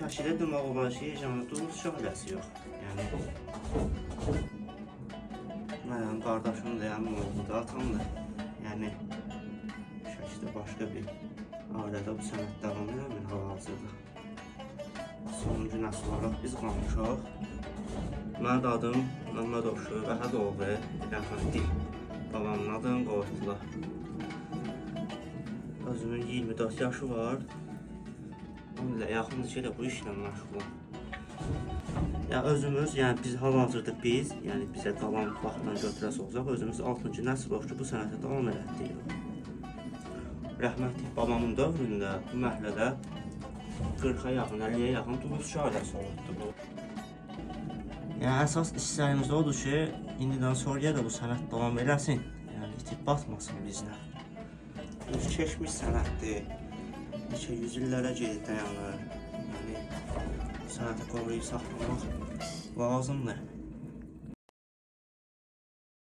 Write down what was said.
Şəkidə demək olar ki, yəni duluzçu ailəsi yox. Yəni mənim qardaşım da, əmim oğlu da, atam da. Yəni Şəkidə başqa bir ailədə bu sənət davam eləmir hal-hazırda. Sonuncu nəsil olaraq biz qalmışıq. Mənim də adım Məmməd Şöbə Əhədoğlu, rəhmətli babamın adını qoydular. Özümün 24 yaşı var. 10 ilə yaxındır ki, elə bu işlə məşğulam. Ya özümüz, yəni biz hal-hazırda biz, yəni bizə qalan vaxtdan götürəsi olsaq, özümüz 6-cı nəsil olaq ki, bu sənətə davam elətdiririk. Rəhmətli babamın dövründə bu məhəllədə 40-a yaxın, 50-yə yaxın duluzçu ailəsi olubdu bu. Yəni əsas istəyimiz odur ki, indidən sonraya da bu sənət davam eləsin. Yəni itib batmasın bizlə. Düz keçmiş sənətdir. Neçə yüz illərə geri dayanır. Yəni bu sənəti qoruyub saxlamaq lazımdır.